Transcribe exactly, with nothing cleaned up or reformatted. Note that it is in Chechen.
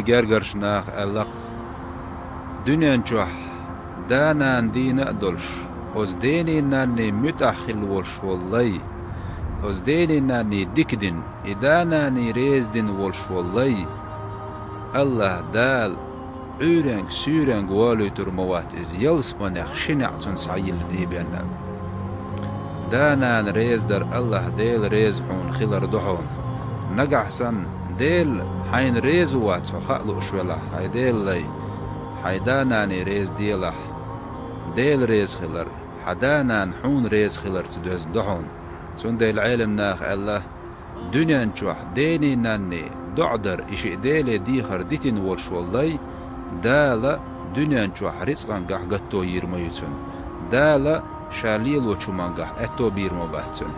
Гергарчу наха аьлла-кх: «Дуьнен чохь да-нана дийна а долуш, оцу дений-нанний муьтӀахь хилла волуш волу лай, оцу дений-нанний дика дина, и да-наний реза дина волуш волу лай, АллахӀ Дала Ӏуьйренга, суьйренга волуьйтур ма вац иза, ялсаманех ши неӀ цунна схьайилла дийбенна». Да-нана реза дар АллахӀ Дела реза хьуна хилар ду хьуна. Нагахь санна, Дела хьайна реза вац хьо хаа лууш велахь, хьайн Дела лай, хьайн да-наний реза делахь, Дела реза хилар, хьан да-нана хьуна реза хиларца доьзна ду хьуна. Цундела Ӏелам наха аьлла: «Дуьнен чохь дений-нанний доӀа дар и шиъ Деле дехар дитина волуш волу лай, Дала дуьнен чохь рицкъангахь гатто йийр ма ю цунна. Дала ша лелочу хӀумангахь аьтто бийр ма бац цунна».